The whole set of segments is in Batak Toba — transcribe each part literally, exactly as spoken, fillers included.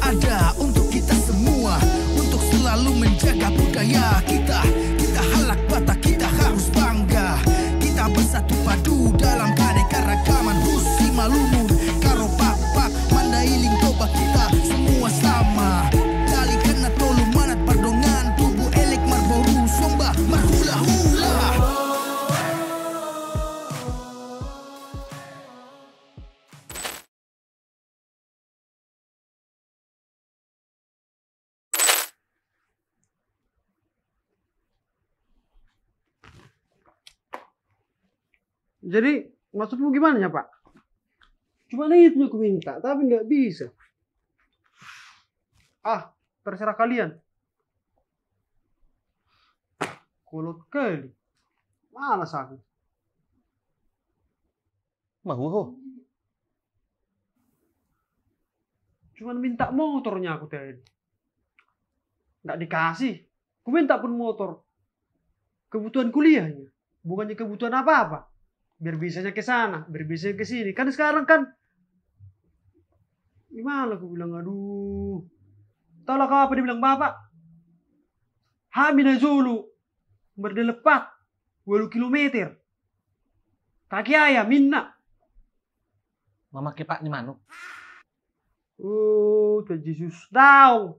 Ada untuk kita semua, untuk selalu menjaga budaya kita. Kita halak Batak, kita harus bangga. Kita bersatu padu dalam keanekaragaman. Hus Simalungun, Karo Pakpak, Mandailing, Toba, kita semua sama. Dalikan na tolu manat pardongan, tubu elek marboru, somba marhula-hula. Jadi, maksudmu gimana ya, Pak? Cuma itu yang aku minta, tapi nggak bisa. Ah, terserah kalian. Kolot kali. Malas aku. Mahua ho. Cuman minta motornya aku tadi. Nggak dikasih. Ku minta pun motor. Kebutuhan kuliahnya. Bukannya kebutuhan apa-apa. Biar bisanya ke sana, biar bisanya ke sini. Kan sekarang kan, gimana aku bilang, aduh. Tahu lah kau apa dibilang bapak? Hami na jolo. Mardelepat. Walu kilometer. Kaki ayam, inna. Mamake pak ni manuk. Oh, Tuhan Jesus. Daong.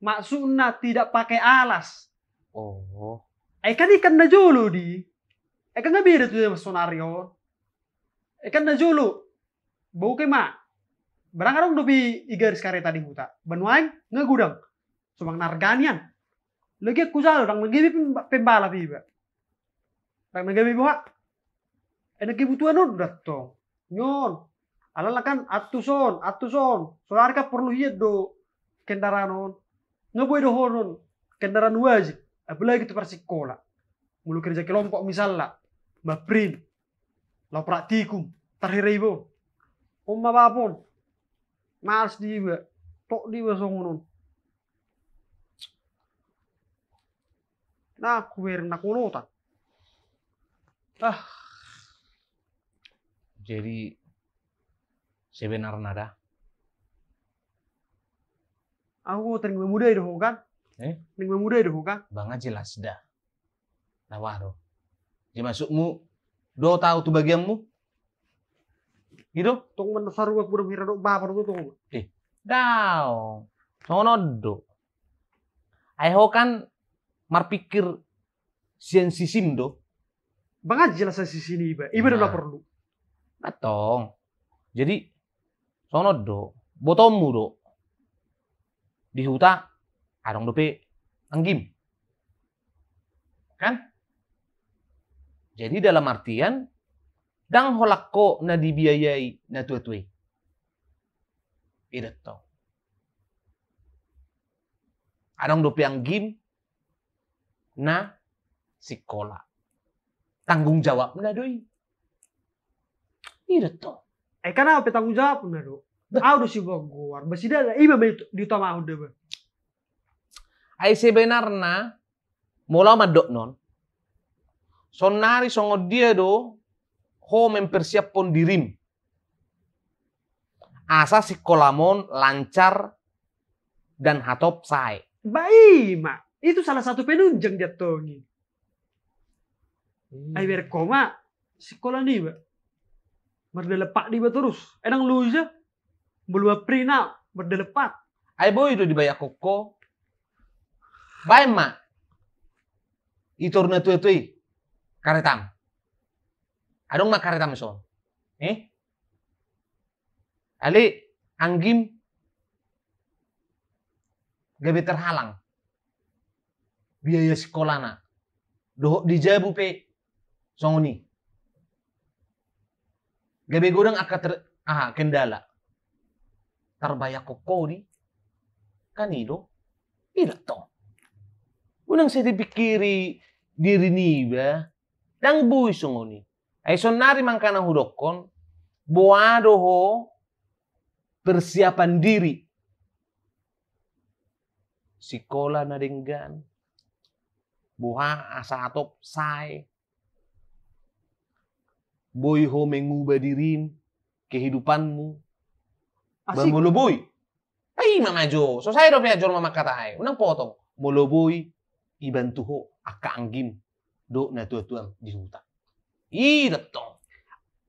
Maksudna tidak pakai alas. Oh. Ai kan ikan na jolo di. Ai kan nggak beda tu sonari on. Ai kan na jolo. Bau ke ma. Barang adong dope igaris kareta di huta. Banuaeng nggak gudang. Subang na arganian. Lagi aku jalo, dang na gabe pembalap iba. Dang na gabe boha. Ena kebutuhan on datong. Nyon. Alana kan antuson, antuson. Sonari kan porlu hian do kendaraan on. Nga boi dohonon kendaraan wajib. Apalagi tu parsikola. Molo kerja kelompok misalna. Maprint. Lao praktikum. Tarhira iba on. On ma bapa on. Males di iba. Tok di iba songon on. Nah, kubereng na kolotan. Ah. Jadi sebenarna da. Aku tadi mamudai doho kan? Eh? Ning mamudai doho kan? Banga jelas da. Nawaro. Di masukmu do tau tu bagianmu. Ido? Tong mana saru aku udah mira do babar do tong. Eh, dao. Songon do. Ai ho kan marpikir sian sisim do. Banga jelas sisin iba. Iba do na perlu. Atong. Jadi songon do. Botommu do. Di huta adong dope anggim. Kan? Jadi dalam artian dang holan ho na dibiayai na tua-tua i. Ido tong. Adong dope anggim na sikola. Tanggung jawabna do i. Ido tong. Ai kan au pe tanggung jawabna do. Au do siboan goar. Basida iba ma diutamahon da ba. Ai sebenarna molo au mandok non. Sonnari songon dia do ho mempersiaphon dirim. Asa sikolamon lancar dan hatop sae. Ba i ma. Itu salah satu penunjang diantongi. Ai bereng ho ma sikola niba. Mardelepat diba torus. Enang luja. Molo maprint au mardelepat. Ai boi do dibayar ho. Baen ma. Itor na tua-tua i. Karetam. Adong ma karetam son. Eh? Ale anggim gabe terhalang biaya sikolana. Dohot di jabu pe songon i. Gabe godang angka ter, aha, kendala. Tarbayar ho di. Kan ido. Ido tong. Unang sai dipikiri diri niba. Dang boi songon i. Ai sonnari mangkana hudokkon boha do ho persiapan diri. Sikola na denggan. Boha asa hatop sae. Boi ho mengubah dirim, kehidupanmu. Ba molo boi. I ma majo, so sae dope ajor ma mangkatai. Unang potong. Molo boi, ibantu ho angka anggim dohot natuatuam di huta. I do tong.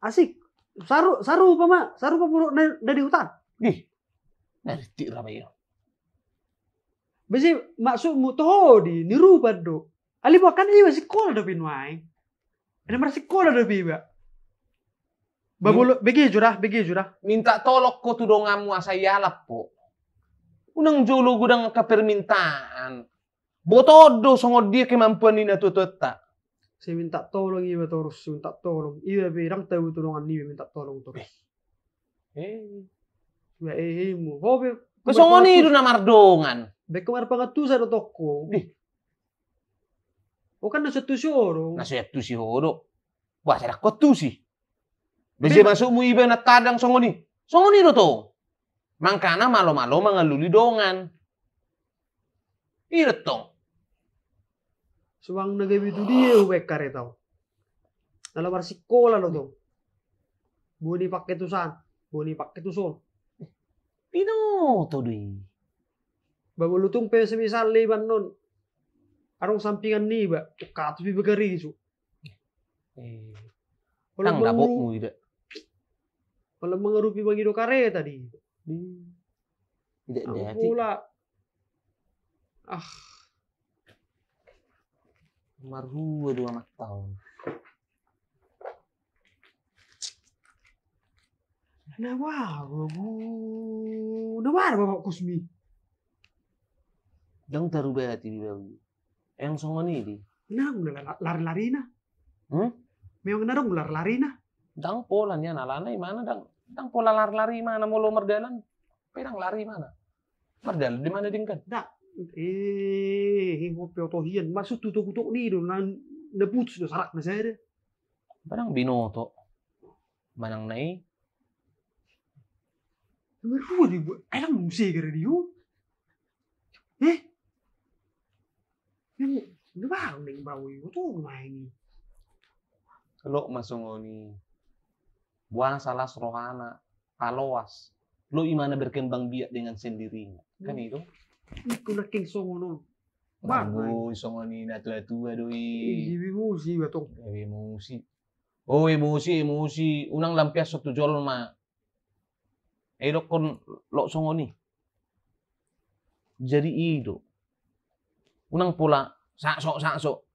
Asik. Saru, sarupa ma, sarupa molo na, na di huta. Dih. Na rintik ra ba i. Bese maksudmu toho di nirupan do. Alai bo kan iba sikola dope nuaeng. Ada marsikola dope iba. Babolo, bege jo da, bege jo da. Minta tolong ho tu donganmu asa ialap ho. Unang jolo godang angka permintaan. Botoon do songon dia kemampuan ni natuatuanta. Sai minta tolong iba torus, sai minta tolong. Iba pe ndang tau tu dongan niba minta tolong torus. Eh. Iba eh, eh, mu. Ho pe. Songon i do na mardongan. Baen ho marpangantusan do tong ho. Dih. Ho kan na so antusi ho do. Na so antusi ho do. Bah, sai ndang ho antusi. Bese maksudmu iba na tadang songon i. Songon i do tong. Mangkana malo-malo mangalului dongan. I do tong. Suang na gabe tu dia hubaen kareta on. Na laho marsikola do tong. Boi ni pake tusan, boi ni pake tuson. Binoto do i. Ba molo tung pe semisal iba annon. Adong sampingan niba, ungkatu pe bagari isu. Eh, ndang dapotmu ida. Pala mangarupi mangido kareta di. Ida dati. Ah. Marhua do amat taon. Na wah, na wah, Bapak Kusmi. Ndang tarubati di bau. Yang songon i di. Na lari-larina. Hmm? Memang na dong lari-larina. Ndang pola nian alana imana ndang, ndang pola lari-lari imana molo mardalan. Pe ndang lari imana. Mardalan di mana denggan. Ndang. Eh, eh, ngopi oto hian. Maksud tu toktok ni do na, na putus do sarak na sada. Barang binoto. Manang na i. Nomor dua di buat. Ayo muse gara di. Eh? Yang ini baru ning bau itu main. Lo masuk ngoni. Buang salah rohana. Paloas. Lo imana berkembang biak dengan sendirinya. Kan itu? Itu na king songon on. Bagus songon i na tua-tua do i. Emosi batong. Emosi. Oh, emosi, emosi. Unang lampias tu jolma. Eh, dokkon lo songon i. Jadi i do. Unang pola sakso, sakso.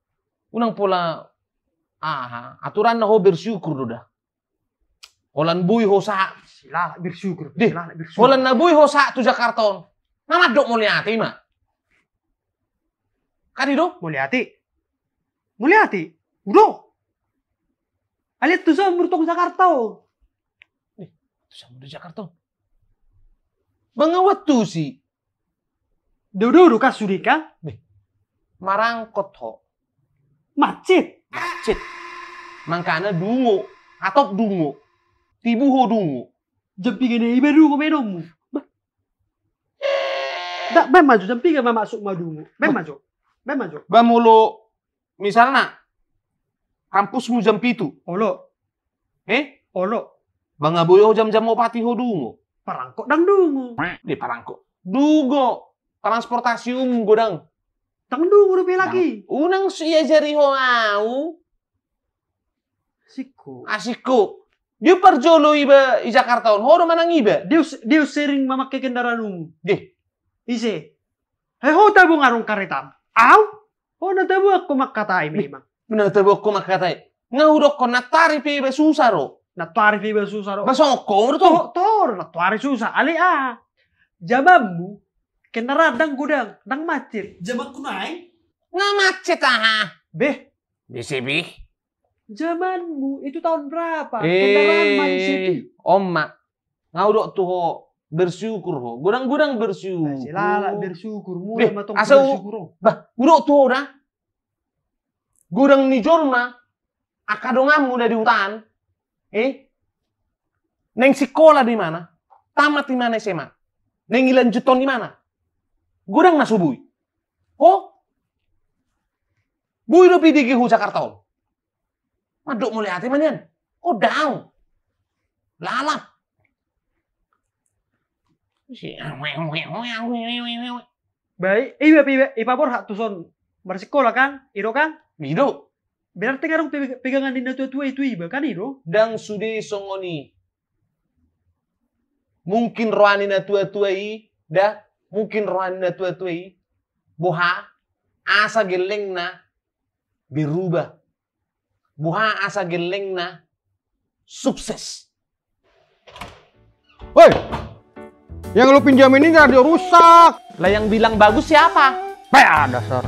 Unang pola aha, aturan na ho bersyukur do da. Holan boi ho sa. Silala bersyukur. Deh, silala bersyukur. Holan na boi ho sa tu Jakarta on. Na mandok mauliate ima. Kadi do? Mauliate. Mauliate. Udo. Alia tu sa murtong Jakarta on. Eh, tu sa murtong Jakarta on. Bangawat tu si. Dodo do kan sude kan? Beh. Marangkot ho. Macet. Macet. Mangkana dungo. Atop dungo. Tibu ho dungo. Jam piga ni iba dungo menonmu. Bah. Dak, baen ma jo jam piga ma masuk ma dungo. Baen ma jo. Baen ma jo. Ba molo misalna kampusmu jam pitu. Olo. Eh? Olo. Bangaboi ho jam-jam opat i ho dungo. Parangkot ndang dungo. Di parangkot. Dungo. Transportasi umum godang. Ndang dungo dope lagi. Unang so iajari ho au. Asik ho. Asik ho. Dia parjolo iba i Jakarta on. Ho do manang iba. Dia, dia sering mamake kendaraan umum. Deh. Ise. He ho tabo ngarung karetam. Au. Ho na tabo angko mangkatai memang. Na tabo angko mangkatai. Nga hudokkon nantuari pe iba susa ro. Nantuari pe iba susa ro. Ba songko do to. To, to, nantuari susa. Ale a. Jamanmu. Kendaraan ndang godang, ndang macet. Jamanku naeng. Nga macet aha. Beh. Bese beh. Jamanmu itu tahun berapa? Kendaraan masih sepi. Oma. Nga hudok tu ho bersyukur ho. Godang-godang bersyukur. Silala bersyukur. Mulai matong bersyukur ho. Bah, hudok tu ho da. Godang ni jolma. Angka donganmu na di huta an. Eh? Naeng sikola do imana. Tamat imana S M A. Naeng ilanjuthon imana. Godang na so boi. Ho? Boi dope dege ho Jakarta on. Mandok mauliate ma nian. Ho daong. Lalap. Baik, eh, iba, iba, iba borhat tu son marsikola kan, i do kan? I do. Berarti nunga adong pe-, pegangan ni natua-tua i tu iba kan, i do? Ndang sude songon i. Mungkin roha ni natua-tua i, da, mungkin roha ni natua-tua i, boha, asa gellengna berubah. Boha asa gellengna sukses. Woi, yang lu pinjam ini radio rusak. Lah, yang bilang bagus siapa? Pea, dasar.